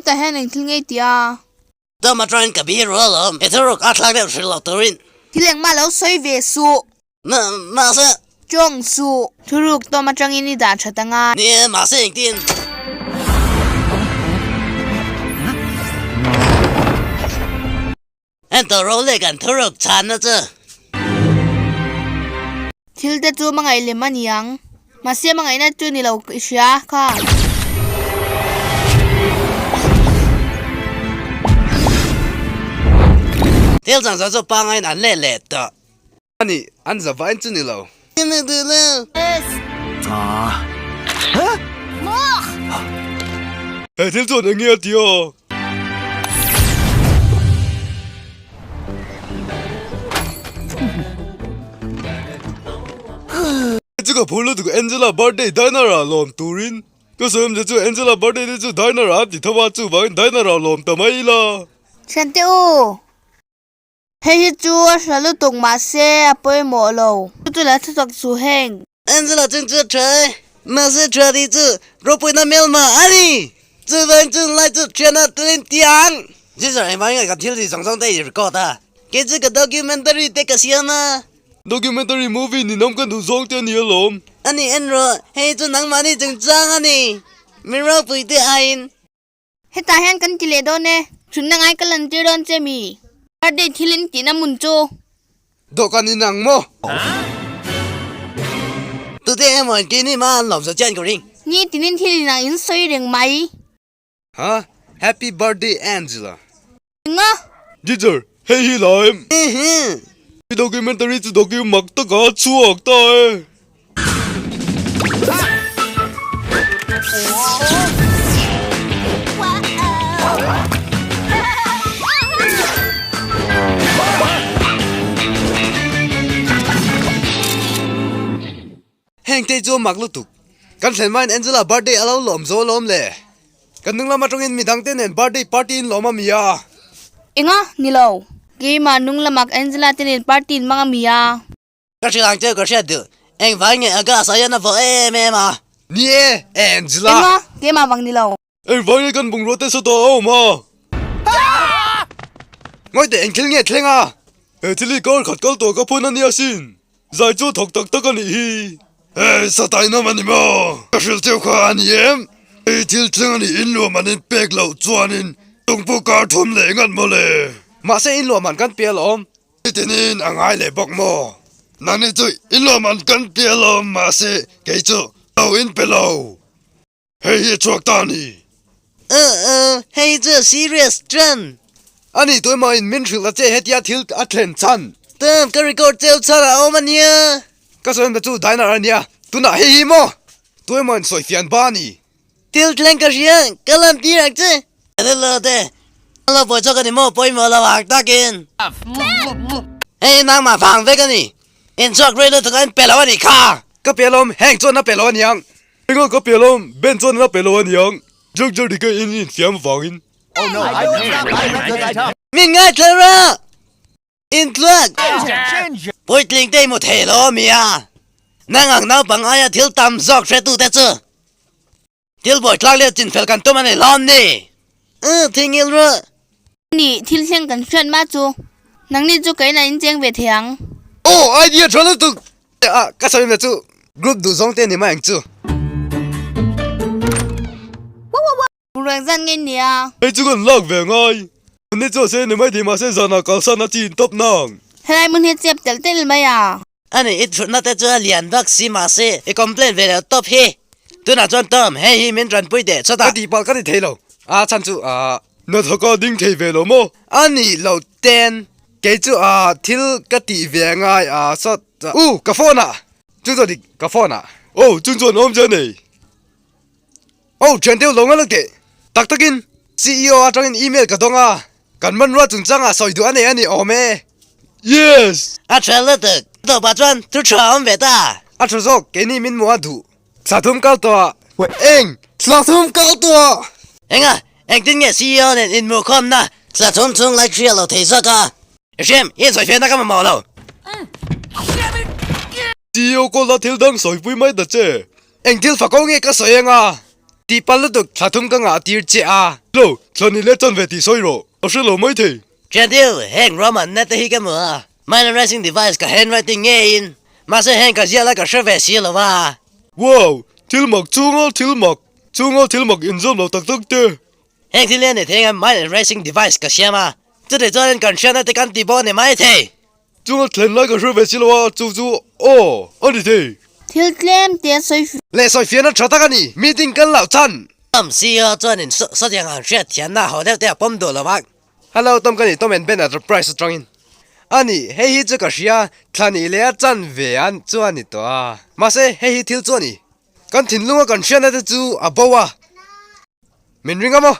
Hetah hian eng thil ngei tih a? Tom atangin ka bih rual awm. He thuruk a thlak deuh hrilh loh turin. Thil engmah lo sawi ve suh. Mahse. Tawng suh. Thuruk Tom atangin i dah that anga. Ni e, mahse engtin. Ento ro leh kan thuruk chhanna chu. Thil te chu hmangaih lem a ni ang. Mahse hmangaihna chu ni lo i hria kha. Thil chang zawng chu pangain an leh leh tawh. A ni, an za vain chu ni lo. He thil chuan eng nge a ti a? Chu ka phur lutuk Angela birthday diner ah lawm turin ka sawi awmzia chu Angela birthday te chu diner ah an ti tho a chuvangin diner ah lawm ta mai ila. Thiante u, hei hi chu a hra lutuk mahse a pawimawh lo. Chu chu la thutak chu heng. Angela chung chu a tha e, mahse tha tih chu ropuina hmelma a ni. Chuvang chu lai chu thian a tlem tiang. Zizar engvangin nge kan thil tih zawng zawng te i record a? Kei chu ka documentary te ka siam a. Documentary movie ninawm ka duh zawng te a ni alawm. A ni en rawh, hei chu nangmahni chungchang a ni. Mi ropui te aiin. Hetah hian kan ti leh dawn e. Chhunna ngai ka lan tir dawn che mi. Birthday thil in tihna hmun chu. Dawhkan in ang maw? Tute emaw in tih ni ma an lawm zo chian ka ring. Ni tinin thil in ang in sawi reng mai. Huh? Happy birthday Angela. Enga? Teacher, hei hi la em? I documentary chu docu mak taka a chhuak ta e. Heng te chu a mak lutuk. Kan thlen hmain Angela birthday a lo lawm zo alawm le. Kan hnung lam atangin midang te nen birthday party in lawm a mi a. Enga? Ni lo. Keimah hnung lamak Angela te nen party in mang a mi a. Ka hrilh ang che ka hriat duh. Engvang nge a gas ah hian a vawh em em a? Ni e, Angela. Enga? Keimah vang ni lo. Engvang nge kan bungrua te sawtah a awm a? Ngawi teh engthil nge thleng a? He thil hi kar khat kal tawh ka phun a nia sin. Zai chu thawk tak tak a nih hi. Hei satai nawm a ni maw? Ka hrilh cheu kha a ni em? Hei thil thleng a nih inluam an inpek loh chuanin tungpu kar thum leh ngat maw le? Mahse inluam an kan pi alawm. Tinin a ngai leh bawk maw? Nangni chu inluam an kan pi alawm mahse kei chu lo inpe lo. Hei hi a chhuak ta a ni. Uh uh, hei chu serious chuan. A ni tuemaw in min hrilh a che hetia thil a thlen chhan. Tum, ka record cheu chhan a awm a nia. Ka sawi na chu diner a nia, tunah hei hi maw? Tuemaw in sawi fian ba a ni. Thil thleng ka hria, ka lam tir ang che. Hello te, lo pawi chawk a ni maw pawimawh lo ang takin. Hei nangmah vang vek a ni, inchhuak rei lutuk a in pe lo a nih kha. Ka pe alawm, heng chuan a pe lo a niang. Enga ka pe alawm, Ben chuan a pe lo a niang. Jack Jerry ka in infiam avangin. Min ngaithla rawh! Intluak! Puitling te i hmu thei lo a mi a? Nang ang naupang aia thil tam zawk hretute chu thil buaithlak leh chinfel kan tum a ni hlawm ni? Ugh, thingil rawh! Ni, thil thleng kan hriat mah chu. Nangni chu ka inah in cheng ve thei ang. Aw, idea tha lutuk! Ah, ka sawi na chu group duh zawng te ni mai ang chu. Ruang zan nge nia? Hei chu kan lak ve ngai. Ni chu a sei ni mai thei mahse zanah kalsan a chin tawp nang. Helai hmun hi chep telh telh mai a. Ani i thutna te chu a lian vak si mahse i complain ve lo tawp hi. Tunah chuan Tom, hei hi min tanpui teh chawt a. Ka tihpalh ka ti thei lo. A chhan chu ah. Nathaka ding thei ve lo maw? A nih lo ten. Kei chu ah thil ka tih ve ngai a sawt. U, ka phone ah! Chung chuan dik, ka phone ah. Oh, chung chuan awm che nei. Oh, thian deuh lo ngal ang teh. Tak takin, CEO atangin email ka dawng a, kan hmanrua chungchangah sawi duh a nei a ni awm e. Yes! A tha lutuk. Tawpah chuan thu tha a awm ve ta. A tha zawk, keini min hmuh a duh. Thla thum kal tawh ah. Eng! Thla thum kal tawh ah! Enga, engtin nge CEO nen inhmuhkhawmna thla thum chhung lai hria lo thei zawk a? Hriam, i insawi fiahna ka mamawh lo. CEO call a thil dang sawipui mai ta che. Eng thil fako nge ka sawi anga? Tih pal lutuk thla thum ka ngah tir che a. Lo, Thlan i let chan ve tih sawi rawh, a hre lo mai thei. Thianthil, heng ruahmanna te hi ka hmu a, Mind Erasing Device ka handwriting ngeiin, mahse heng ka ziah lai ka hre ve si lo a. Wow! Thil mak chunga thil mak, chunga thil mak inzawm lo tak tak te. Heng thil hian ni thei anga Mind Erasing Device ka siam a, chutih chuanin kan hriatna te kan ti bawk a ni mai thei. Chunga thlen lai ka hre ve si lo a, chu chu aw a ni thei. Thil tlem te sawi fiah. Leh sawi fiahna tha tak a ni, meeting kan loh chhan. Tom CEO chuanin sawtiang ang hriat thiamna ho deuh te a pawm duh lo a. Hello Tom ka ni, Tom and Ben Enterprise atangin. A ni, hei hi chu ka hria, thla nih leh a chan ve a chu a ni tawh a. Mahse, hei hi thil chu a ni. Kan thinlunga kan hriatna te chu a bo a. Min ring a maw?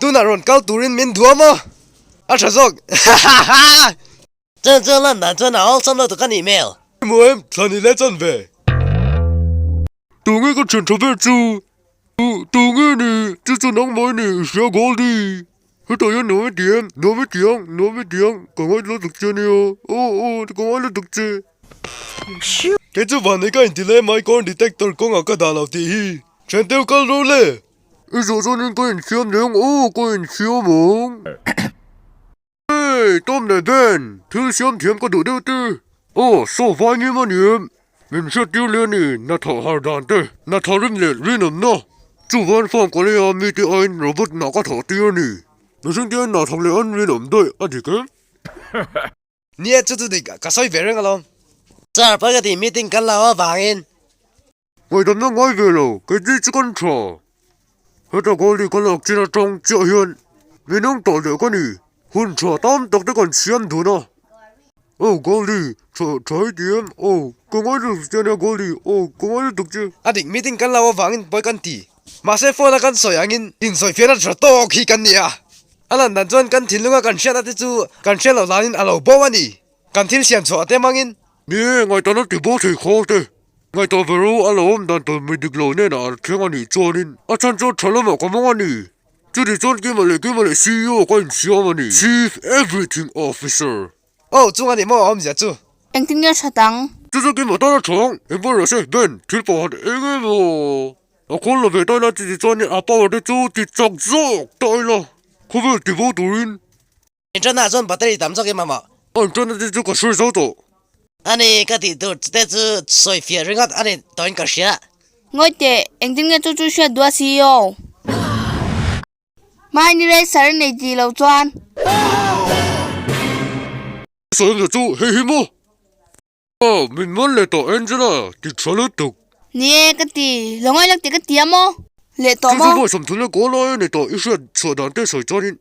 Tunah rawn kal turin min duh a maw? A tha zawk. Hahaha! Chuan chuan lan dan chuan a awlsam lo tuk a nih hmel. Maw em, thla nih leh chan ve. Tunge ka thian tha ber chu? Tunge ni? Chu chu nangmah i ni, i hria Goldie. Hetah hian nuam i ti em? Nuam i ti ang, nuam i ti ang, ka ngaihtuah tuk che ania. Aw aw, ka ngaihtuah tuk che. Kei chu vanei ka inti le mai corn detector kawngah ka dah lo tih hi. Thian teu kal ro le. I zawh chuanin ka insiam leh ang aw, ka insiam ang. Hey, Tom leh Ben, thil siam thiam ka duh deuh te. Aw, saw vai ngim a ni em? Min hriat tir leh a ni, na thawh har dan te, na tha rim leh rinawmna. Chuvan farm ka lei a, mite aiin robot nah ka thawh tir a ni. Mihring te aiin nah thawk leh an rinawm daih a dik em? Nia, chu chu dik, ka sawi ve reng alawm. Sir, pawi ka ti, meeting kan lo avangin. Ngaihdamna ngai ve lo, keini chu kan tha. Heta Goldie ka lak chin atang chiah hian minung tawh leh ka ni. Hun tha tam tak te kan siam dun a. Aw Goldie, tha tha i ti em? Aw, ka ngai lutuk che ania Goldie, aw ka ngai lutuk che. A dik, meeting kan lo avangin pawi kan ti. Mahse phone a kan sawi angin insawifiahna tha tawk hi kan ni a. A lan dan chuan kan thinlunga kan hriatna te chu kan hriat loh danin a lo bo a ni. Kan thil siam chhuah te hmangin. Ni e, ngaihtuahna ti bo thei khawl te. Ngaihtuah ve ro a lo awm dan tur mi dik lo nen a thleng a nih chuanin a chhan chu tha lamah ka hmang a ni. Chutih chuan keimah leh keimah leh CEO ka insiam a ni, Chief Everything Officer. Aw, chung a ni maw a awmzia chu? Engtin nge hrat ang? Chu chu keimah tan a chhawng, engpawh rawh se, Ben, thil pakhat eng emaw a khawl lo ve ta ila chutih chuanin a power te chu ti chak zawk ta ila khawvel ti bo turin. Inṭanah chuan battery tam zawk i mamawh. A inṭanna te chu ka hre zo tawh. A ni, ka tih tur te chu sawi fiah ringawt a ni tawhin ka hria. Ngawi teh, engtin nge chu chu hriat duh a CEO? Mahni racer nei tih loh chuan. Sawi ang chu hei hi maw? Aw, min man leh tawh Angela, ti tha lutuk. Ni e, ka ti. Lo ngaih lak tih ka ti a maw? Leh tawh maw? Chu chu vawi sawmthum leh kawl lai a ni tawh, i hriat chhuah dan te sawi chuanin.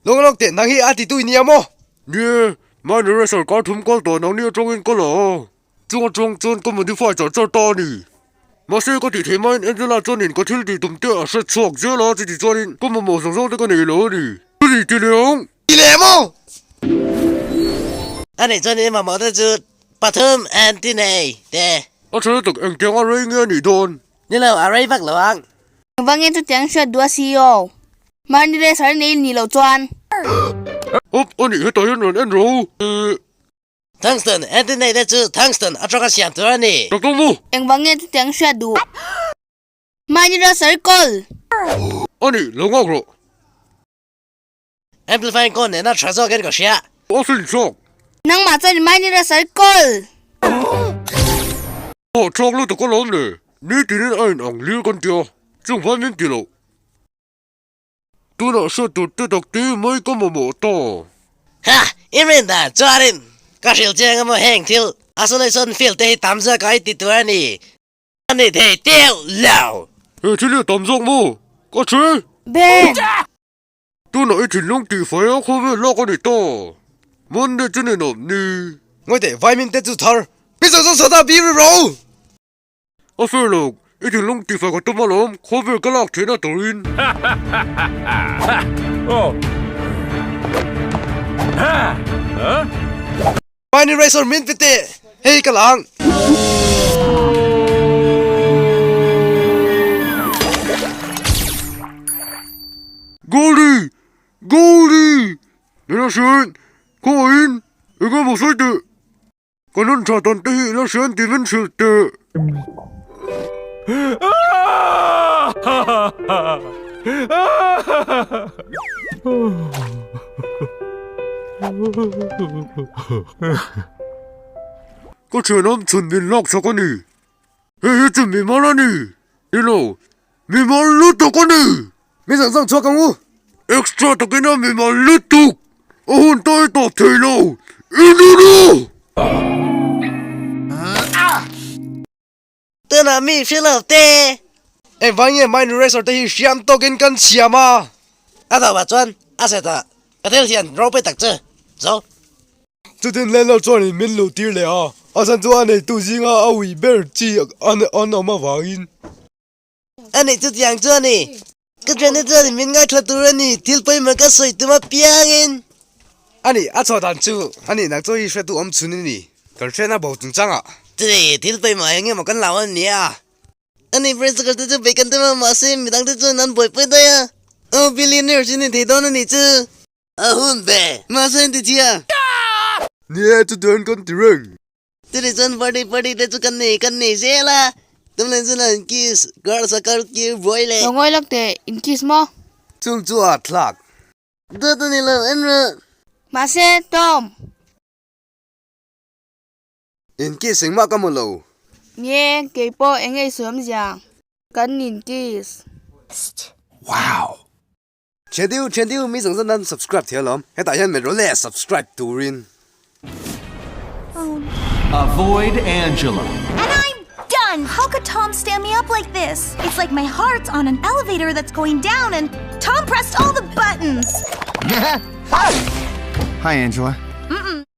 Lo ngaih lak teh, nang hi a ti tui nia maw? Ni e, mahni racer kar thum kal tawh nang ni atangin ka la a, chung atang chuan ka modify char char ta a ni. Mahse ka tih theih maiin Angela chuanin ka thil tih tum te a hre chhuak zel a, chuti chuanin ka mamawh zawng zawng te ka nei lo a ni. Chuti ti leh ang! Ti leh maw? A nih chuan i mamawh te chu pathum an ti nei te. A tha lutuk engtiang a rei nge a nih dawn? Ni lo, a rei vak lo ang. Engvang nge chutiang hriat duh a CEO? Mahni racer nei nih loh chuan. Up, a nih hetah hian rawn en rawh u. Ih. Tungsten, anti nei te chu tungsten atanga siam tur a ni. Tak tak maw? Engvang nge chutiang hriat duh? Mahni racer kawl. A nih, lo nghak rawh. Amplifying kawl nena tha zawkin ka hria. A fin chhuak. Nangmah chuan mahni racer kawl. Aw, chhuak lutuk alawm le. Nitinin a inang lir kan tia, chung vai min ti loh. Tunah hriat tur te tak te mai ka mamawh ta. Ha! I rin dan chuanin ka hrilh chiang emaw heng thil isolation field te hi tam zawk a i ti tur a ni. A ni thei teuh lo. He thil hi a tam zawk maw? Ka chhe! Ben! Tunah i thinlung tihfai a khawvel lak a ni ta. Monday chu ninawm ni. Ngawi teh, vaimin te chu thar. Mi zawng zawng sawta bim ri ro! A fair lo, i thinlung tihfai ka tum alawm, khawvel ka lak theihna turin. Mahni racer min pe teh, hei ka la ang. Goldie! Goldie! Nena hriain, khawngaihin, eng emaw sawi teh. Ka nun tha tawn te hi ila hrian tih min hrilh teh. Ka thianawm chhun min lak chak a ni. Hei hi chu mi mal a ni. Ni lo, mi mal lutuk a ni. Mi zawng zawng chhuak ang u. Extra takin a mi mal lutuk. A hun tawi tawp thei lo. I ni lo! Tunah mi hre lo te. Engvang nge Mind Eraser te hi hriam tawkin kan siam a? A tawpah chuan a set a, ka thil hian ropui tak chu zo. Chutin landlord chuanin min luh tir leh a, a chhan chu a neitu zinga a ui ber chi an awm avangin. A nih chutiang chu a ni. Ka thiante chuan min ngaithla tur a ni, thil pawimawh ka sawi tum apiangin. A nih, a chhuah dan chu a nih nang chu hi hretu awm chhun i ni, kan hriatna bo chungchangah. Chutih, thil pawimawh eng emaw kan lau a ni a. A nih, principal te chu bei kan tum a, mahse midang te chuan an buaipui daih a. Aw, billionaire chu ni thei dawn a nih chu. A hun ve, mahse an ti chhia. Ni e, chutiang kan ti reng. Chutih chuan birthday party te chu kan nei kan nei zel a, tumleng chuan an kiss, girls a kal kir buai leh. Lo ngawi lak teh, in kiss maw? Chung chu a thlak. Dawt a ni lo, en rawh. Mahse, Tom. In kiss engmah ka hmu lo. Nie, keipawh eng nge i sawi awmzia? Kan in kiss. Wow! Thiantiu thiantiu mi zawng zawng nan subscribe thei alawm hetah hian min rawn leh subscribe turin. Avoid Angela. And I'm done! How could Tom stand me up like this? It's like my heart's on an elevator that's going down and Tom pressed all the buttons! Hi, Angela.